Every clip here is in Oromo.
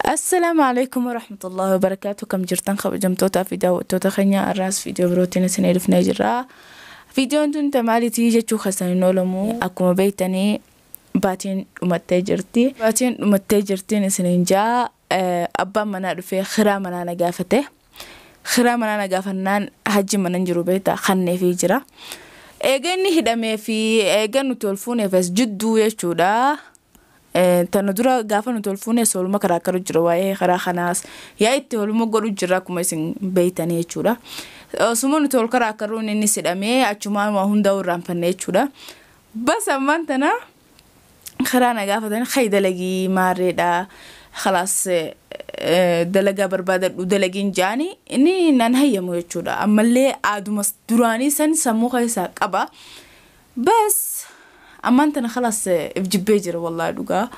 Assalaamu alaikum warahmatullahi wabarakaatu. Kam jirtan kabajamtootaa fi daawwattoota keenya har'aas viidiyoo birootiin isinii dhufnee jirra. Viidiyoon tun maaliitii jechuu keessan hin oolamu. Akkuma beektanii baatiin dhumattee jirti. Baatiin dhumattee jirtiin isiniin jaa abbaan manaa dhufee kiraa manaa na gaafate. Kiraa manaa na gaafannaan hajji mana hin jiru beektaa kanneefii jira. Eega inni hidhamee fi eega nuti ol fuuneefis jidduu jechuudha. Tana dura gaafa nuti ol fuune sooluma karaa karu jira waa'ee karaa kanaas yaa itti oluma godhu jira akkuma isin beektanii jechuudha. Osuma nuti ol karaa karuun inni hidhamee achumaan waa hunda irraanfanne jechuudha. Bas ammaan tana karaa na gaafatan hayi dalagii maarreedha. Khalaas dalagaa barbaadadhu dalagiin jaani inni nan hayyamu jechuudha. Ammallee aaduma duraanii san sammuu keessaa qaba. Bas ammaan tana khalaas if jibbee jira wallaahi dhugaa.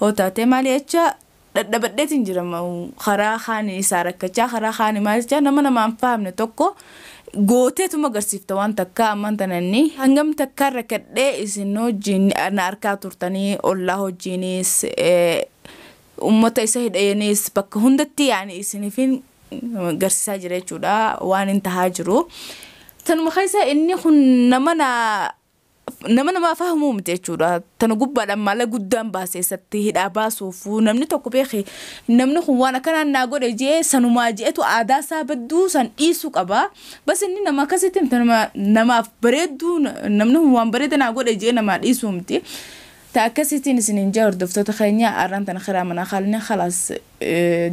Hoo taatee maali jecha dhadhabadheetiin jira karaa kaanii isaa rakkachaa karaa kaanii maal jecha nama namaan fahamne tokko gooteetuma agarsiifta waan takka ammaan tana inni hangam takkaan rakkadhee isin wajjin na harkaa turtanii ollaa wajjinis ummata isa hidheenis bakka hundatti yaani isiniifin garsiisaa jira jechuudha waan hin tahaa jiru. Tanuma keessa inni kun nama nama fahamuu miti jechuudha. Tana gubbaadhaan maala guddaan baasee isatti hidhaa baasuuf namni tokko beekee namni kun waan akkanaan naa godhe jee sanumaa jeetu aadaa isaa badduu san dhiisuu qaba. Bas inni nama akkasitti namaaf bareedduu namni kun waan bareeda naa godhe jee namaa dhiisuu miti. Ta akkasittiin isiniin jaa hordoftoota keenya har'aan tana karaa manaa kaalne khalaas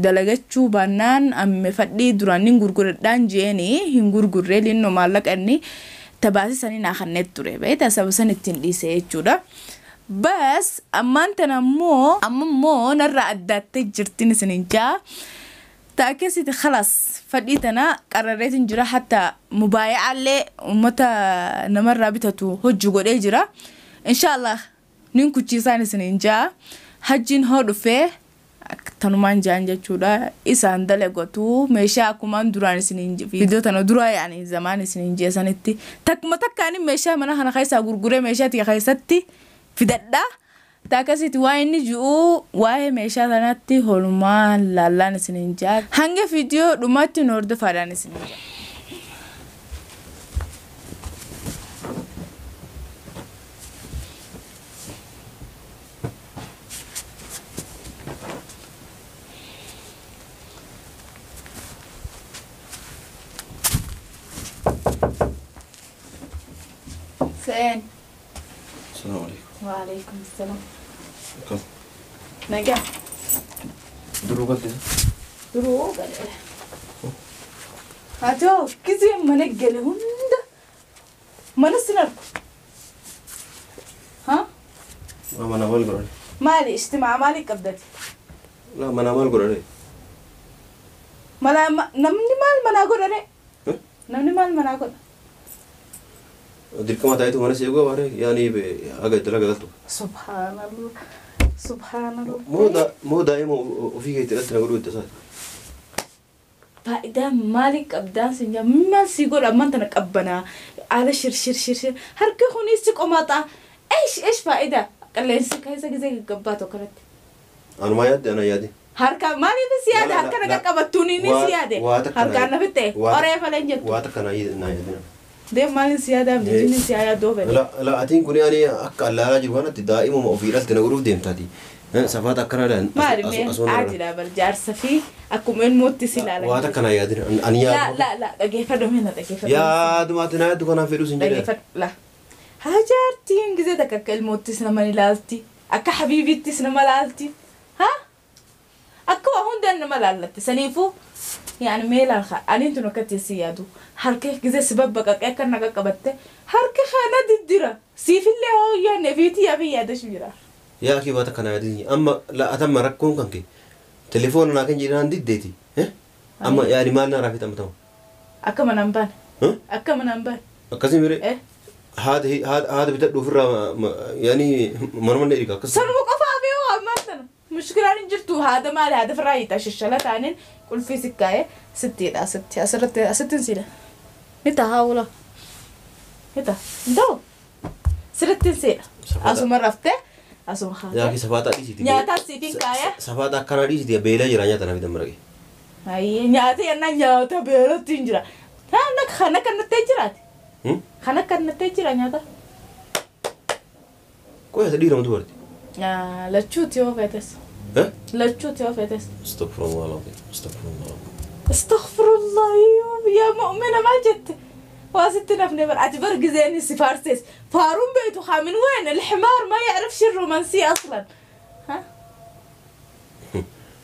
dalagachuu baannaan amme fadhii duraan hin gurguradhaan jeeni hin gurgurree linnoo maallaqa inni tabaasii sanii naa kanneet ture beektaa saba san ittiin dhiise jechuudha. Bas ammaan tana ammoo narraa addaattee jirtiin isiniin jaa. Ta akkasitti khalaas fadhii tana qararreetiin jira hatta mubaaya'allee uummata namarraa bitatu hojii godhee jira. Inshaallah nin kuchiisaan isiniin jaa hajjiin hoo dhufee tanumaan jaan jechuudha isaan dalagatu meeshaa akkumaan duraan isiniin viidiyoo tana duraa yaani zamaan isiniin jeesanitti takkuma takkaan meeshaa mana kana keessaa gurguree meeshaa tiya keessatti fidadha. Ta akkasitti waa inni ji'u waa'ee meeshaa tanatti holumaan laallaan isiniin jaa hanga viidiyoo dhumaatti nu hordofaadhaan isiniin jaa. Sen. السلام عليكم. وعليكم السلام. كم؟ نجا. درو قلت درو قلت. هاتو كذي منقل هند منسنركو. ها؟ ما انا مال قراني. مالي اجتماع مالي قبضتي. لا ما انا مال قراني. مالا نمني مال منا قراني. نمني مال منا قراني. dirqama taayitu mana seegoo bare yaani haga dalaga galtu. Subhaanallah. Subhaanallah. Moo daa'ima ofii keetti irratti na godhuu itti isaati. Faayidaa maalii qabdaan sin jaa maal sii godha ammaan tana qabbanaa haala shir shir shir shir harka kunis si qomaxaa eesh eesh faayidaa qilleensi keessa gisee gaggabbaa tokko irratti. Anumaa yaadde ana yaade. Harka maaliif si yaade harka na qaqqabattuun inni si yaade harkaan na fitte qoree falan jettu. Waa takka na yaadina. Deem maalin si yaada amti si yaada doobe. La la atiin kun yaani akka allaalaa jiru kanatti daa'imuma ofii dhalte na godhuuf deemtaati. Safaata akkanaadhaan. Maali mee aadila bal jaarsa fi akkuma ilmootti si ilaala. Waa takka na yaadina ani yaadu. La la la dhageeffadhu mee na dhageeffadhu. Yaaduma ati na yaaddu kanaaf fedhus hin jedhe. Dhageeffadhu la. Haa jaartiin gisee takka akka ilmoottis nama ilaalti akka habiibittis nama ilaalti haa akka waa hundaan nama ilaallatti saniifuu يعني ميلان خا أنا أنتو نكتي سيادو هركه جزء سبب بقى كأنك قبضته هركه خانة الدرة سيف اللي هو يعني فيتي يا بيا ده شبيرة يا أخي باتك أنا عادي أما لا أتم ركون كنكي تليفون أنا كان جيران دي ديتي ها أما يعني مالنا رافيت أما تمام أكمل نمبر ها أكمل نمبر أكزي مري إيه هذا هذا بتدو في يعني مرمى نيرك أكسر سنوك أفا مثلا مشكلة أنا جرتو هذا مالي هذا في رأيي تششلة تانين كل في سكاية ستين ستين أسرت ستين سيرة نتا هاولا نتا دو سرتين سيرة أسمع رفته Asuma Yaa haatee. kee safaaxaa dhiisiti. Nyaataa siifin kaaya. Safaaxaa akkanaa dhiisiti beelaa jira nyaata na fidan maraqe. Ayyee nyaata yennaa nyaata beelatti hin jira. Kana kannattee jiraate. Kana kannattee jira nyaata. Qoy ati dhiira matu barti. Lachuuti yoo feetes. Lachuuti yoo feetes. Astaghfirullah alazim. Astaghfirullah alazim. Astaghfirullah yaa mu'mina maal jette? Waa sitti nafne bar ati bar gizeen si faarsees. Faaruun beeytu haa min وين الحمار ما يعرفش الرومانسية أصلا. ها؟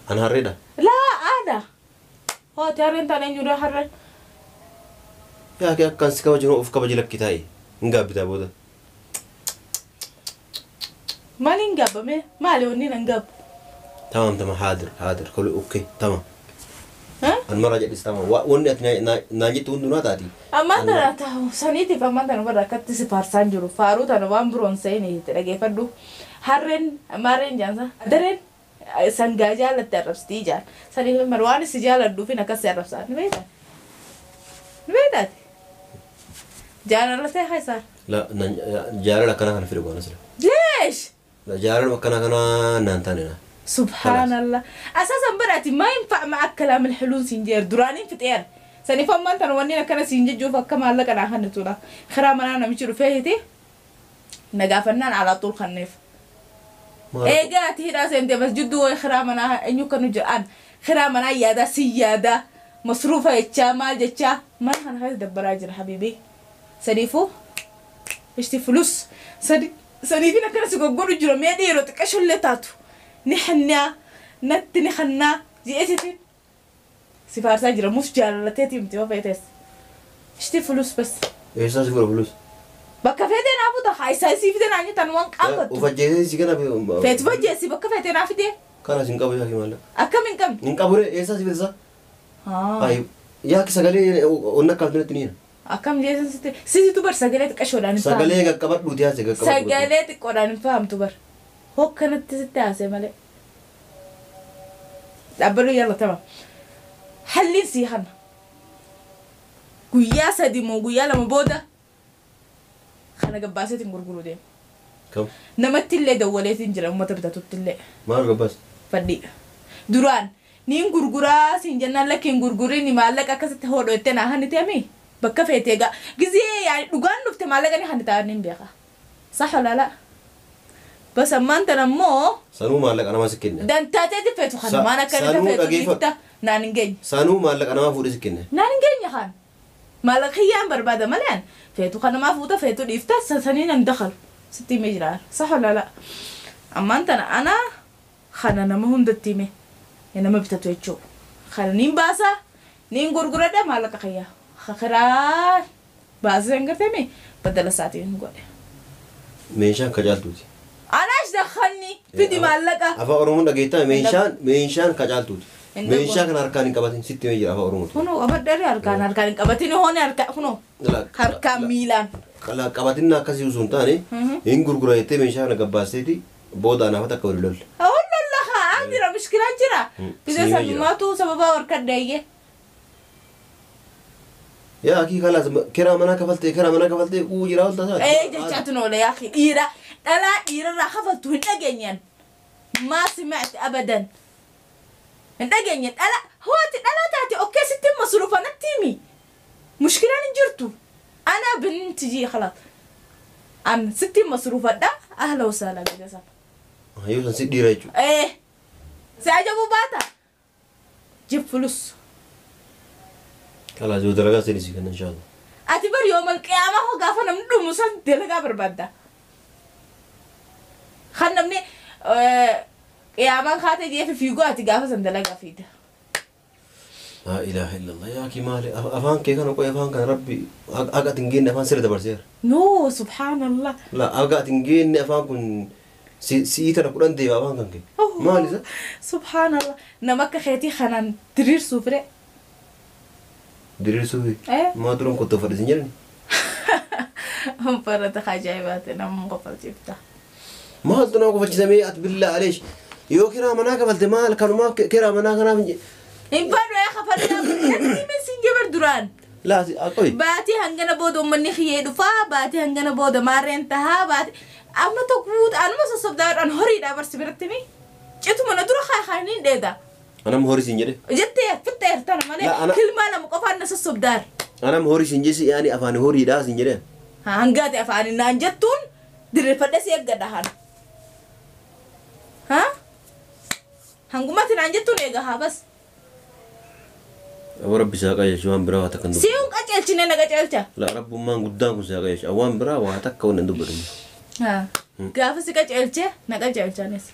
An harreedha. لا أنا. هو ترى أنت أنا يجوا حر. Yaa kee akkaan si kabaju of kabaji lakki taa'i. Hin gaabbitaa booda. مالي نقاب مي مالي وني نقاب. Tamam tamam haadir haadir kolu okay tamam. ها؟ An mara jedhis tamam. Wanni ati naan jettu hundinuu taati. Ammaan tana ta'u saniitiif ammaan tana warra akkatti si faarsaan jiru faaruu tana waan biroon seeni itti dhageeffadhu. Harreen maarreen jaansa dareen sangaa jaalatte arrabsitii jaan. Saniif mar waan si jaaladhuufin akkas si arrabsaa ni beektaa? Ni beektaati? Jaalallatee haa La jaalala akkanaa kana fedhu goona sila. Leesh! Jaalala akkanaa kana naan taane na. سبحان الله اساسا براتي ما ينفع معك كلام الحلول سنجير درانين فطير سني فما انت ونينا كان سنجي جوفا كما لك انا خنتونا خرام انا مشيرو فيهتي نقافنان على طول خنف ايه جات هنا سنتي بس جدو خرام انا انيو كانوا جران خرام انا يادا سياده مصروفه يتشا مال جتشا ما خن خير دبراجر حبيبي سنيفو اشتي فلوس سنيفينا كان سيقولوا جرو ميديرو تكشوا اللي تاتو نحنا نت نحنا جئتي سفار ساجرة مش جالتي متي وفيتس اشتي فلوس بس Eessaa si fuudha fulus? بكا فيتين عفو ده خايسة سي فيتين عني تنوان قابط Of ajjeesee si kana فيت فجي بكا فيتين عفدي Kanas hin qabu yaa kee maallaqa. أكم من كم Hin qabu ree eessaa si fidisa? ها Ayi yaa kee sagalee onna kaafte ni أكم جيسن ستي سيتي تبر سجلت كشودان فهم Sagalee qaqqabadhuuti haase qaqqabadhuuti. سجلت قران فهم تبر هو كانت ستة عسى مالي دبلو يلا تمام حلين سيهان guyyaa sadi moo guyyaa lama booda kana gabbaaseetiin gurguruu deema. Kam? Namatti illee dawwaleetiin jira uummata bitatutti illee Maal gabbaas? fadhii. Duraan niin gurguraa siin jennaan lakki hin gurgurin maallaqa akkasitti hodho jettee naa hanni mi bakka feetee egaa gizee yaani dhugaan dhufte maallaqa ni hanni ta'an hin beeka. Sax wala bas ammaan tana immoo Sanuu maallaqa namaa si kenna. dantaateeti feetu kana maan akka inni Sanuu feetu dhageeffadhu. dhiifta naan hin geenye. Sanuu maallaqa namaa fuudhee si kenna. Naan hin geenye kaan. Maallaqa kiyyaan barbaada malee an feetu kanamaa fuuta feetu dhiifta saniin hin dakhalu sitti himee jira sax wala la ammaan tana ana kana nama hundatti hime nama bitatu jechuu kana niin baasa niin gurguradha maallaqa kiyyaa kiraa baasee hin gartee badala isaatiin godhe. Meeshaan kacaaltuuti. Anaash dakhalni fidi maallaqa. Afaan Oromoon dhageettaa meeshaan kacaaltuuti. Meeshaa kana harkaan hin qabatin sitti himee jira afaan Oromooti. Kunoo qabadheerri harkaan hin qabatin hoone harkaan kunoo harkaan miilaan. Qabatinna akkasii osoo hin taane hin gurgura jettee meeshaa kana gabbaasteeti booda anaafata akka wali lolle. Wallah jira mushkilaa jira. Bise Siimee jira. sanumaatu sababa harkadheeyye. Yaa akii kalaas kiraa manaa kafaltee uu jira ol tasaa. Ee jechaatu noola yaa akhi dhiira dhalaa dhiirarraa kafaltu hin dhageenyaan. Maa simacti abadan. Hin dhageenye dhala hooti dhalaa taate okkee sitti masruufa natti himi. Mushkilaan hin jirtu. Ana binti jii khalaas. An sitti masruufadha ahla wasahla bidasa. Yoo san si dhiira jechuudha. Ee si ajabu baata. Jib fulus. Kalaas yoo dalagaa seenii si kenna inshaallah. Ati bar yoomal qiyaamaa hoo gaafa namni dhumu san dalagaa barbaadda. Kan namni qiyaamaan kaatee jeefi fiiguu ati gaafa san dalagaa fiida. Laa ilaaha illallah yaa akii maali afaan kee kana qoy afaan kana rabbi haqa ati hin geenne afaan sirra dabarseera. No subhaanallah. La haqa ati hin geenne afaan kun si'ii tana kudhan deema afaan kan kee. Maal isa? Subhaanallah. Nama akka keetii kanaan diriirsuuf ree. Diriirsuufi? Maa duran kottoo fadhis hin jedhani? Barata ajaa'ibaati nama qofalchiifta. Maaltu nama kofalchiisamee ati billaa aleesh yoo kiraa manaa kafalte maal kanumaaf kiraa manaa kanaaf hin Hin fadhu yaa kafaltaa natti sin jabar duraan. Laati qoy. Baatii hangana booda uummanni kiyyee dhufaa baatii hangana booda maarreen tahaa baatii Amma tokko anuma sossobdaadhaan horiidhaa barsi biratti mi? Cituma na dura kaakaaniin dheeda. Anam horii siin jedhe. Jettee fixxeertana malee kilmaa lama qofaan na sossobdaar. Anam horii siin jesse yaani afaan horiidhaa siin jedhe. Hangaate afaan naan jettuun dirreeffadhee si eeggadha hana. Haa? Hangumatti naan jettuun eega haa bas. Aboo rabbi isaa qajeelchu waan biraa waa takka hin dubbatu. Si'uun qajeelchine na qajeelcha. La rabbummaan guddaan kun isaa qajeelcha waan biraa waa takka waan hin dubbatu. Gaafa si qajeelche na qajeelchanis.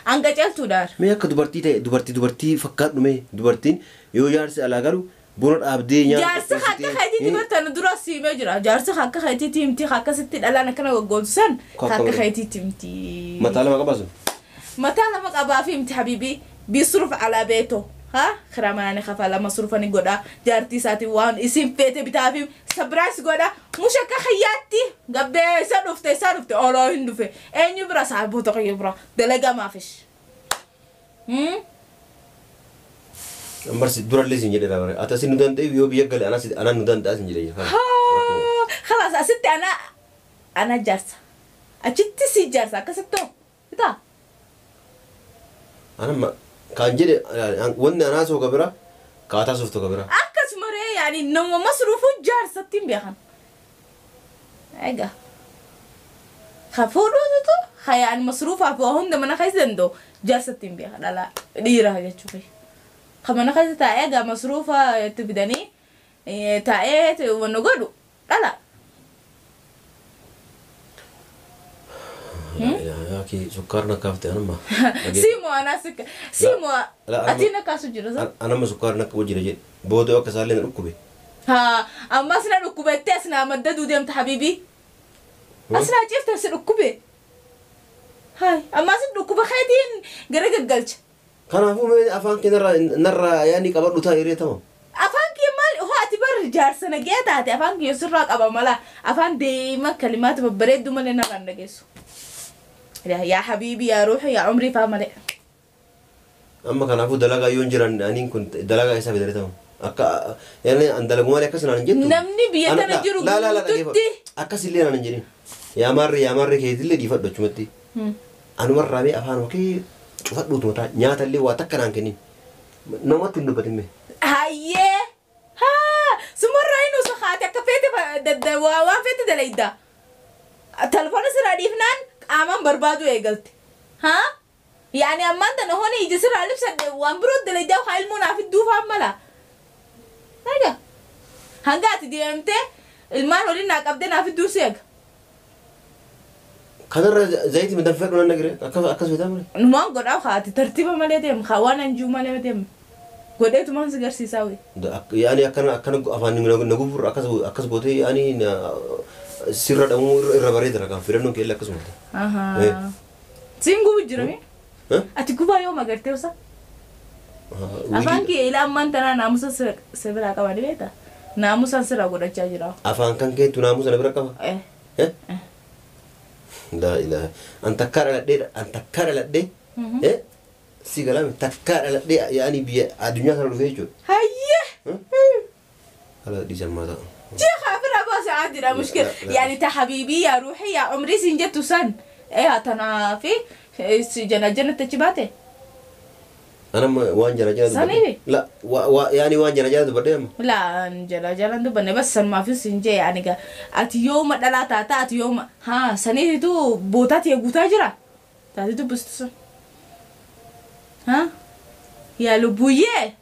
An qajeeltuudhaan. Mee akka dubartii ta'e dubartii fakkaadhu mee dubartiin yoo jaarsi alaa galu buna dhaabdee nyaata. Jaarsi akka keetiitti bartan dura siimee jira. Jaarsi akka keetiitti himti akkasitti dhalaan akkana goggoomsu san akka keetiitti himti. Mataa lama qabaa sun? Mataa lama qabaa fi himti habiibii bisuruf alaa beeto. ها خراماني خفالة مصروفة نقودا جارتي ساتي وان اسم فيتي بتافي سبراس قودا مش خياتي قبل سنفتي سنفتي أولا هندفي أين يبرا صاحبه تقيبرا دلقة ما فيش أمبرس دور اللي سنجري لا أتاسي ندان تي بيو بيجعل أنا سيد أنا ندان تاس سنجري خلاص أستي أنا جارسة أجتي سي جارسة كستو إذا أنا ما كان جري وني أنا سوق كبيرة كاتا سوفت كبيرة أكس مرة يعني نوم مصروفه جارسة تيم بيهان أيجا خفورو تو خيال مصروفه فهون ده منا خايس دندو جارسة تيم بيهان لا لا ديرة هجا تشوفي خمنا خايس تاعي مصروفه تبدني تاعي ونقولو لا لا يا أخي سكرنا كافتي أنا ما سيمو أنا سك سيمو أتينا كاسو جرا أنا ما سكرنا كوجي رجع بودو كسالين ركوبي ها أما سنا ركوبي تسنا مدد وديم حبيبي أسنا جفت سنا ركوبي هاي أما سنا ركوبي خيتين جرق قلش كان أفهم أفهم كنا نرى يعني قبل نتايري تمام أفهم كي مال هو أعتبر جار سنة جيت أتي أفهم كي يسرق أبا ملا أفهم ديما كلمات ببرد دوما لنا غنجسو يا حبيبي يا روحي يا عمري فاهمة ليه أما كان أفو دلقة يونجران أنين كنت دلقة حسابي دريتهم أكا يعني أن دلقوا مالي أكسر أنا نجيت نمني بيتنا نجرو لا لا لا أكسر لي أنا نجري يا مري كي تلي دي فات بتشمتي أنا مرة بي أفهم وكي شوفت بوت متى نيات اللي واتكر عن كني نمط إنه بدمه هاي ها سمرة إنه سخاتك كفيت وان فيت دليدا تلفون سرادي فنان آمان بربادو إيقلت ها يعني أمان ده هون يجي سر على لبس وان برود دليدا وخايل منافق دوف عملا هذا هنقعد دي أمتى المال ولينا قبضنا في الدوسيق كذا زيت مدفق ولا نجري أكس بتعمل ما نقول أو خاطي ترتيبه ما لديهم خوانا نجوم ما لديهم قدرت ما نسجر سيساوي يعني أكن أفاني نقول أكس بوتي يعني سر الأمور الرباري ترى كان فيرنو كيلا أكس مده أها سينجو بيجرمي أتكوبا يوم أقرتي وسا أفان كي إلى أمان ترى ناموس سبرا كمان بيتا ناموس سرا قدر تجرا أفان كان كي تناموس سبرا كمان إيه إيه لا إله أنت كار على دير أنت كار على دي إيه سيجلام تكار على دي يعني بيا الدنيا صار فيه هيا هلا دي جماعة جي خافر أبوس عادي لا مشكلة يعني تا حبيبي يا روحي يا عمري سنجت سن إيه تنا في جنا جنة تجيباته أنا ما وان جنا جنا سنيبي لا و يعني وان جنا جنا دبرني لا جنا جنا دبرني بس سن ما في سنجي يعني كا أتي يوم لا تاتا أتي يوم ها سنيبي تو بوتاتي يقوتا جرا تاتي تو بس ها يا لبويه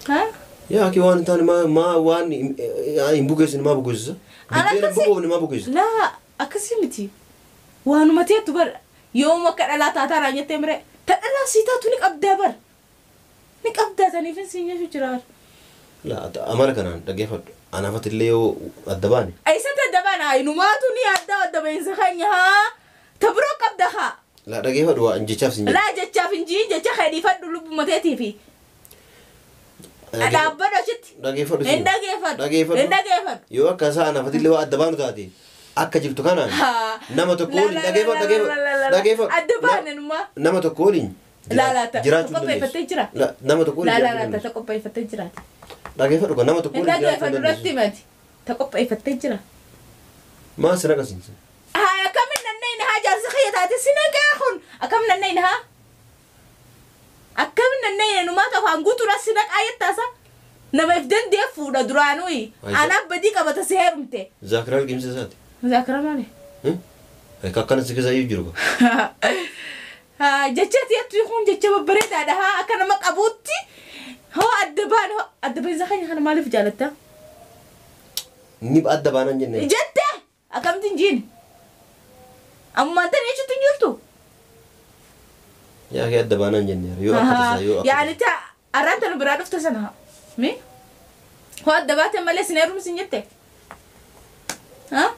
ها يا أخي وان تاني ما وان يعني بوجس ما بوجس أنا بوجس ما بوجس لا أكسيمتي وانو ما تيتبر يوم كان لا تاتا رانيا تمر تلا سيتا تونيك أبدا بر نك أبدا تاني فين سينيا شو جرار لا أمريكا أنا دقيقة أنا فات اللي هو الدباني أي سنة الدبانة إنه ما توني أبدا الدباني سخنيا ها تبروك أبداها لا دقيقة دوا إنجي شاف سينيا لا جت شاف إنجي جت خيري فات دلوب ما تيتي في أدابنا شت دقيقة دقيقة يو كذا أنا فات اللي هو الدبانة تاتي أكجيب تكانا نما تقولين دقيقة دقيقة دقيقة الدبانة نما نما تقولين لا لا تقبل فتجرا لا نما تقولين لا لا لا تقبل فتجرا دقيقة نما تقولين دقيقة رتمت تقبل فتجرا ما سنقص هاي كم من النين هاجر سخية Si naqaa kun akkam nanneen haa? Akkam nanneen numaatu afaan guutuudha si naqaa jettaasa? Nama if dandee fuudha duraanuyi. Anaaf badii qabata si heerumte. Zaakiraal qimsa isaati. Zaakira maali? Akkana si keessa iyyuu jiru. Jecha tiyattu kun jecha babbareedaadha haa akka nama qabuutti. Hoo adda baan hoo adda bahinsa keenya kana maaliif jaalatta? Ni adda baanaan jenne. Jette akkamti hin jiin? Ammaan tana jechuutti hin jirtu? Yaa kee adda baanaan jenne yoo akka tasaa yoo akka. Yaani ta arraan tana biraa dhufte sana mi? Hoo adda baate malee sin heerumsi hin jette? Haa?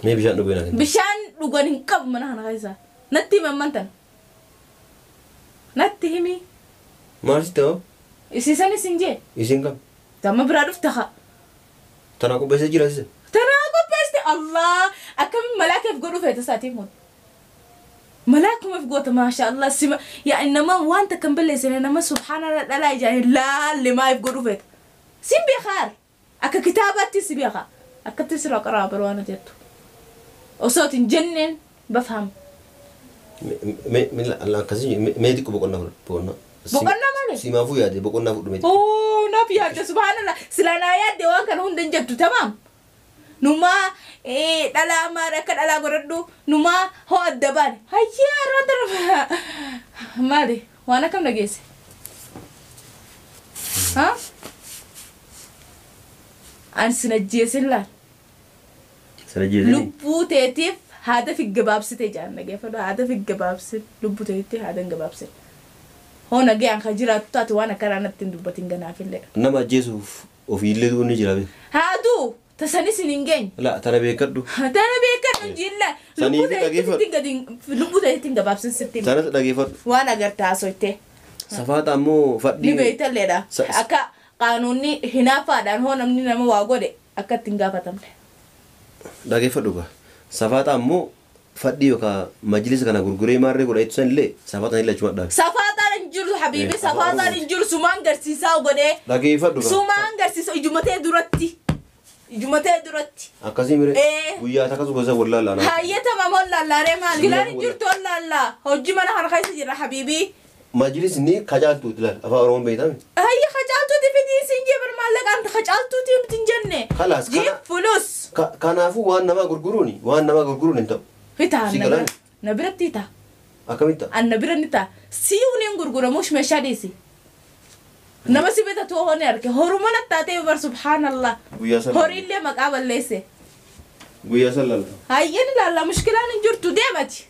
Mee bishaan dhuguu naa kenni. Bishaan dhugan hin qabu mana kana keessa. Natti himi ammaan tana. Natti himi. Maal sitti hoo? Isiisan isin jee. Isiin kam? Tamma biraa dhufte haa. Tanaa qopheessee jira isiisa. Tanaa qopheessite Allah akkamiin malaakeef godhu feete isaatiin kun. Malaakumaaf goota maasha Allah sima yaa nama waan takka hin balleessine nama subhaanallah dhalaa ijaan laalle maaliif godhu feete. Sin beekaar akka kitaabaatti si beeka akkatti sirraa qaraa baruu waan jettu. Osoo hin jenneen bafham. Mee akkasii mee xiqqoo boqonnaa fudhu boqonnaa. Boqonnaa maali? Simaafuu yaade boqonnaa fudhu mee. Oo naaf yaadde subhaanallah silaa naa yaadde waan kana hunda hin jettu tamaam. Numaa dhalaa maal akka dhalaa godhadhu numaa hoo adda baane hayyee arraan tana maali waan akkam dhageesse? Haa? Ani sin ajjeesin laal. Sana ajjeesini? Lubbuu teetiif haada fi gabaabsite jaan dhageeffadhu haada fi gabaabsin lubbuu teetitti haada hin gabaabsin. Hoo nagayaan kan jiraattu taate waan akkanaa natti hin dubbatin ganaafillee. Nama ajjeesuuf ofiillee du'uun ni jira beeku. Haaduu tasanis hin geenye. La tana beekadhu. Tana beekadhu jilla. Sanii fi dhageeffadhu. Lubbuu teetitti hin gabaabsin sitti. Sanas dhageeffadhu. Waan agartaa haasofte. Safaata ammoo fadhii. Ni beektalleedha. Akka qaanuunni hinaafaadhaan hoo namni nama waa godhe akka ittiin gaafatamne. Dhageeffadhu gaa. Safaata ammoo fadhii yookaan majlisa kana gurguree maarree godha jettu sanillee safaataan illee achuma dhaabe. Safaataan hin jiru habiibi safaataan hin jiru sumaan garsiisaa godhee. Dhageeffadhu gaa. Sumaan garsiisa ijumatee duratti. Ijumatee duratti. Akkasii mire guyyaa takkas gosa wallaallaa. Hayyee tamam wallaalaaree maali? Gilaan hin jirtu wallaallaa. Hojii mana kana keessa jira habiibi. Majlisni kacaaltuuti laal afaan Oromoon beekame. Hayyee kacaaltuuti fidii siin jee bar maallaqaan kacaaltuuti miti hin jenne. Kalaas Jiif fulus. Kanaafuu waan namaa gurguruuni waan namaa gurguruun hin ta'u. Hitaa Si galaan? na biratti hitaa. Akkamitti ta'a? An na bira ni ta'a. Si'uun hin gurguramuus meeshaa dhiisi. Nama si bitatu hoo ni arge horuma na taatee bar subhaanallah. Guyyaa san. Horiillee maqaa balleesse. Guyyaa san laala. Hayyeen ilaalla mushkilaan hin jirtu deemati.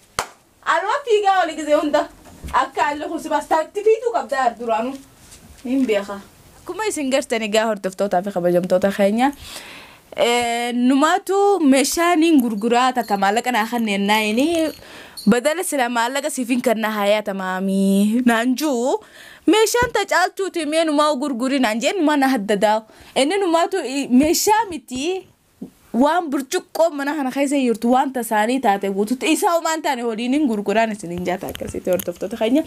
Aluma fiigaa oli gisee hunda. Akka alli kun si baas taatti fiituu qabdaa duraanuu. Hin beeka. Akkuma isin gartan egaa hordoftootaa fi kabajamtoota keenya. Numaatu meeshaan hin gurguraa takka maallaqa naa kanneen naayini badala sila maallaqa siif hin kenna hayaa tamaamii naan juu meeshaan tacaaltuuti mee numaa gurguri naan jee numaa na haddadaa inni numaatu meeshaa miti waan burcuqqoo mana kana keessa jirtu waan tasaanii taate guututti isaa waan taane horiin hin gurguraan isin hin jaata akkasitti hordoftoota keenya.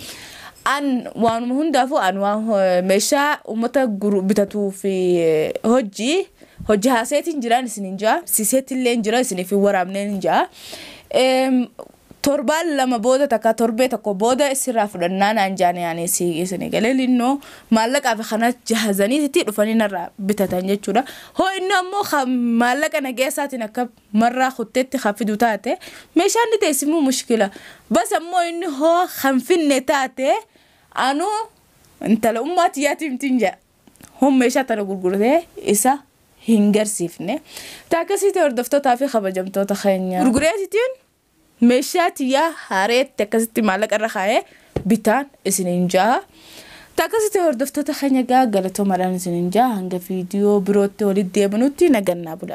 An waanuma hundaafuu an waan meeshaa uummata bitatuu fi hojii hojii haaseetiin jiraan isin hin jaa siseetillee hin jira isiniif hin waraabneen hin jaa. Torbaan lama booda takka torbee tokko booda isirraa fudhannaa naan jaane yaani si isin galee linnoo maallaqaa fi kana jahazaniitti dhufanii narraa bitatan jechuudha. Hoo inni ammoo maallaqa nageessaatiin akka marraa kutteetti kan fidu taate meeshaan ni teessimuu mushkila. Bas ammoo inni hoo kan finne taate anuu intala ummaa tiyyaatii miti hin jedha. Hoo meeshaa tana gurguratee isa hin garsiifne. Taakasiitii hordoftootaa fi kabajamtoota keenya. Gurgureetitiin meeshaa tiyyaa haareetti akkasitti maallaqa irra kaa'ee bitaan isin hin jaha. Taakasitti hordoftoota keenya gaa galatoomaadhaan isin hin jaha hanga viidiyoo birootti walitti deebinutti nagannaa bula.